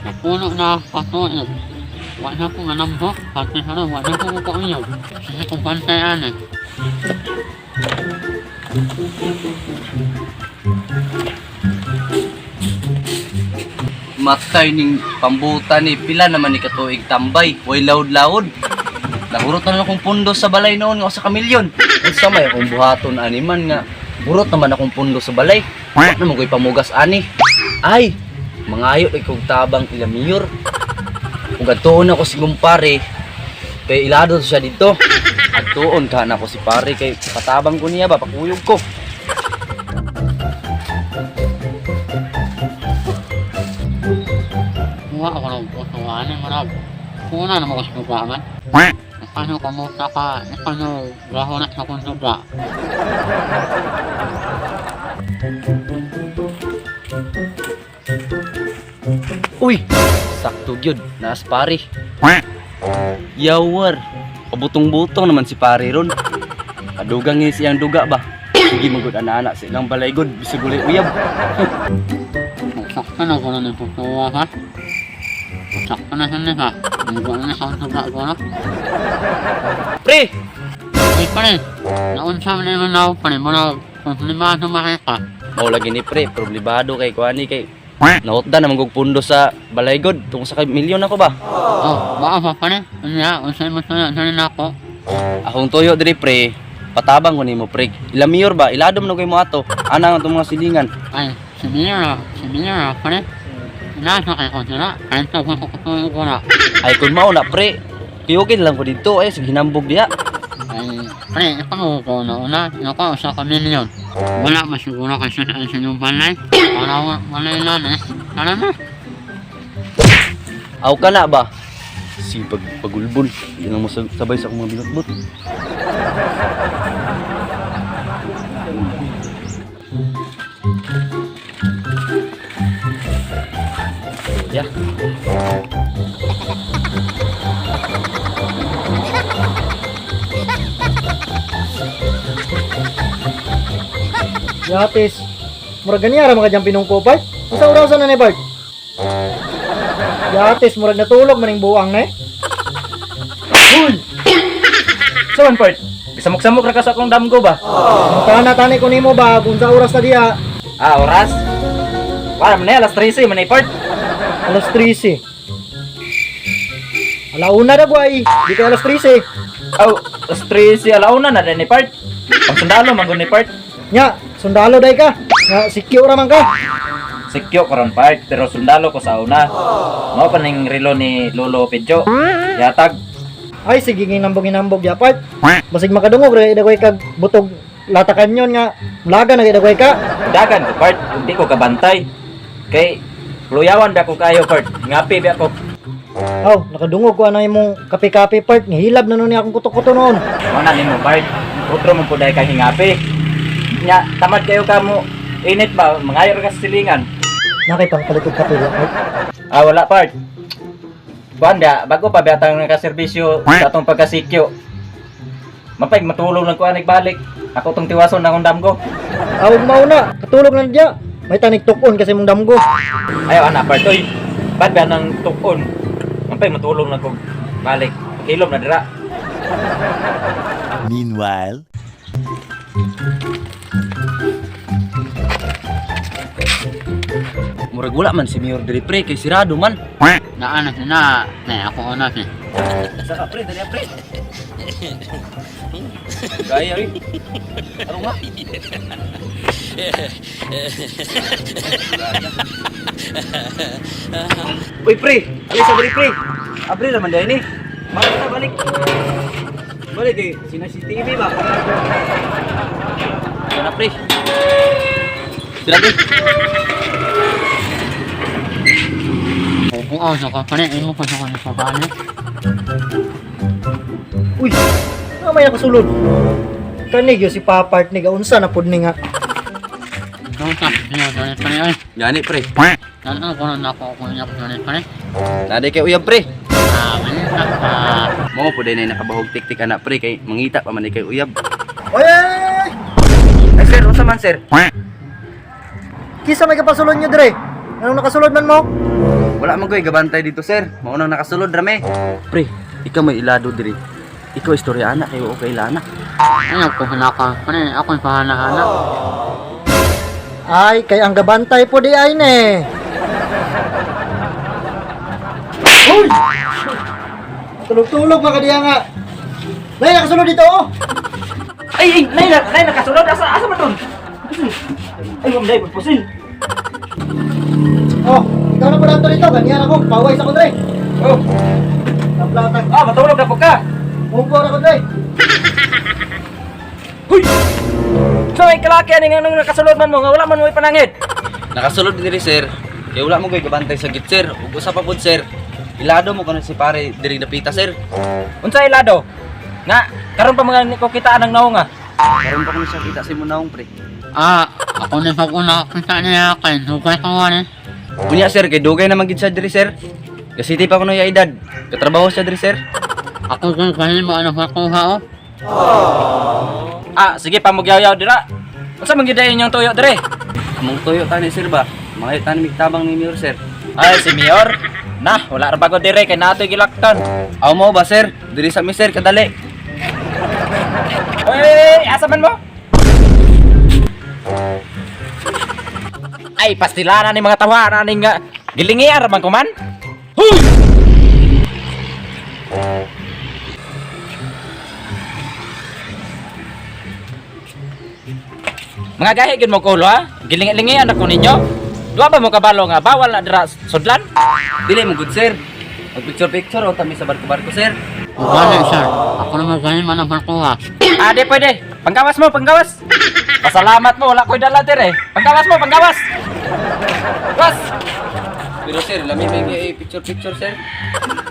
Napuno na katuig. Wa na ko manambok, pati sa wa na ko kauyog. Sige kong bantayan eh. Matay ning pambutan ni pila naman ni katuig tambay, way laod-laod. Nahurot na lang akong pundo sa balay noon nga usa ka milyon. Unsa may akong buhaton ani man nga hurot naman akong pundo sa balay. Wa naman ko'y pamugas ani. Ay, mangayo kay kog tabang ila mayor. Ug adtuon ako si kumpare kay ilado siya dito. Adtuon ka na ako si pare kay patabang ko niya ba pakuyog ko. Wa ako ng putuan eh, marag. Kuna na mo sa man. Paano ka mo ka, paano gaho na sa kong suga. Uy, sakto gyud naas pare. Yawar. Pabutong-butong naman si pare ron. Kadugang ni siyang duga ba? Sige magud ana-ana sa ilang balay gud bisag walay uyab. Sakto na ko na ng putuwa ha. Sakto na siya ha. Hindi na sa suga ko na. Pre, Ay pare, naunsa man naman ako pare, murag, problema sa makita. mao lagi ni pre, problemado kay kuani kay nahutda naman kog pundo sa balay gud tungkol sa kay milyon ako ba. Oh, baka pa pare, unya, unsay mo sa na ako. Akong tuyo diri pre, patabang ko nimo pre. Ila mayor ba? Ilado man kay mo ato. Ana ang atong mga silingan. Ay, si Mira, pare. Nasa kay ko sila, ay sa ko ko na. Ay kun mao na pre, kiyukin lang ko didto ay sige hinambog diha. Ay, pre, ikaw ko na una, nako sa kamilyon. Wala ba siguro kasi sa inyong balay? Wala, wala ilan eh. Tara na. Aw ka na ba? Si pag pagulbol, hindi lang mo sabay sa akong mga binutbut. Yeah. Yatis. Murag ganiya ra mga diyang pinungko, Bart. Unsa orasan na ni Bart? Yatis, murag natulog maning buang na eh. Uy! Sa man part? Bisamok-samok ra ka sa akong damgo ba? Tana tani ko nimo ba kung sa oras na diha? Ah, oras. Wala man na alas 13 man part. Alas 13. Alauna na buhay. Di ka alas 13. Aw, alas 13 alauna na din ni part. Pang sundalo man gud ni part. Nya, sundalo day ka. Nga sikyo ra man ka. Sikyo karon part, pero sundalo ko sa una. Mao pa ning relo ni Lolo Pedro. Yatag. Ay sige ginambog-ginambog ya part. Basig makadungog ra dagway kag butog latakan yon nga mulaga na dagway ka. Dagan ko part, hindi ko kabantay. Kay luyawan ba ko kayo part. Ngapi ba ko. Aw, nakadungog ko ana imong kape-kape part. Ngihilab na nun ni akong kuto-kuto noon. Mao na nimo part. Otro man pud ay kay hingapi. Nya tamad kayo kamo. Init ba mangayo ra ka sa silingan. Nakay pang palit og kape ya part. Ah, wala part. Kuan da, bago pa bitang nakaserbisyo sa atong pagkasikyo. Mapay matulog lang ko anig balik. Ako tong tiwason akong damgo. Aw, mauna, katulog lang diya. May tanig tukon kasi mong damgo. Ayaw ana part oy. Bad ba nang tukon? Mapay matulog lang ko balik. Paghilom na dira. Meanwhile, Murag wala man si Mayor diri pre kay sirado man. Naan na sila, eh, ako una si. Saka pre, dali pre. Gaya rin. Ano nga? Uy pre, alis sa pre. Abre naman dahil ni. Balik na balik. Balik eh, sina si TV ba? Sana pre. Sila pre. Bubuaw sa ka pare, imo pa sa ko sa bali. Uy, nga may nakasulod. Kanig yo si Papart ni gaunsa na pud ni nga. Dosa, siya dali pare ay. Gani pre. Dalo ko na ako ko niya dali pare. Nade kay uyab pre. Mo po din ay nakabahog tik-tik ana pre kay mangita pa man ni kay uyab. Oy, oy, oy! Ay sir, unsa man sir? Kisa may kapasulod nyo dire. Anong nakasulod man mo? Wala man koy gabantay dito sir. Mao nang nakasulod rame. Pre, ikaw may ilado diri. Ikaw istorya ana kayo okay la ana. Ayaw ko hanaka. Pre, ako'y pahala-hala. Ay, kay ang gabantay po di ay ne. Uy! Tulog-tulog mga kadiya nga. Nay, nakasulod dito oh. Ay, ay, nay, nay, nakasulod. Asa, asa man dun? Ay, wam, day, pusil. Oh, ikaw na po nato dito. Ganyan ako. Paway sa ko dre. Oh, Taplatan. ah, matulog na po ka. Mungko na ko dre. Huy! So, ay kalaki ani nga nung nakasulod man mo nga wala man mo ipanangit. Nakasulod diri sir. Kay wala mo koy gabantay sa gate sir. Ug usa pa pud sir. Ilado mo kuno si pare diri napita sir. Unsa ilado? Nga, karon pa mga ko kitaan ang naong ah. Karon pa kuno siya kita sa imong naong pre. Ah, ako na pag-una kita niya kay dugay ko wala. Unya sir, kay dugay naman gid siya diri sir. Kasiti pa kuno ya edad. Katrabaho siya diri sir. Ako kung kahin mo ano makuha oh. Ah, sige pa mogyaw-yaw dira. Unsa man gyud inyong tuyo dire? Among tuyo tani sir ba? Mga tani migtabang ni Mayor sir. Ay, si Mayor. Nah, wala ra bago dire kay natoy gilaktan. Aw mo ba sir? Diri sa mi sir kadali. Oy, asa man mo? Ay, pastilana ni mga tawa ni nga gilingian ra man ko man. Huy! Mga gahi gyud mo kulo ha. Gilingi-lingian ako ninyo. Duwa ba mo kabalo nga bawal na dira sudlan? Dili mo good sir. Mag picture picture o tami sa barko-barko sir. Wala sir. Ako na magaling man ang makuha. Ah, di pwede. Panggawas mo, panggawas. Pasalamat mo, wala ko'y dala dire. Panggawas mo, panggawas. Gawas. Pero sir, lami may gi- picture picture sir.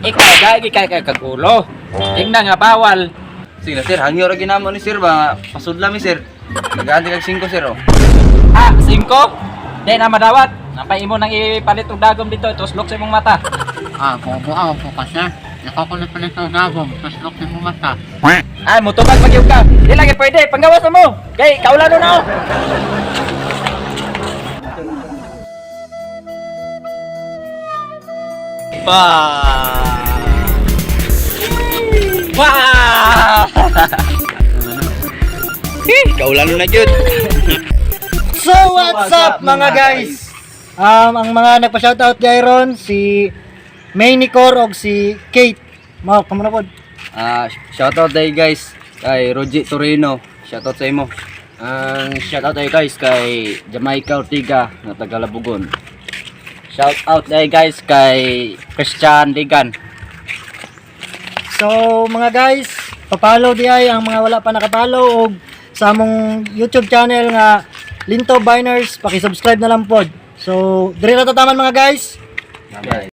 Ikaw, gagi kay kay kagulo. Tingnan nga bawal. Sige na sir, hangyo ra ginamo ni sir ba? Pasudla mi sir. Nagaanti kag 5 sir oh. Ah, 5. Di na madawat. Napay imo nang ipalit og dagom dito, tuslok sa imong mata. Ah, buo po ka sir. Ikaw ko na pala sa dagom. Taslok ni mo mata. Ay, mutubag magyud ka. Di lagi pwede, panggawas na mo. Kay kaulano na oh. Pa. Wah! Kaulano na gyud. So what's up mga guys? Ang mga nagpa-shoutout di Iron, si May Nicor og si Kate. Mao, kamo na pod. Ah, shoutout day guys kay Roji Torino. Shoutout sa imo. Ang shout out ay guys kay Jamaica Ortiga nga taga Labugon. Shout out ay guys kay Christian Ligan. So mga guys, papalo di ay ang mga wala pa nakapalo og sa among YouTube channel nga Linto Biners, paki-subscribe na lang pod. So, diri na tataman mga guys. Bye.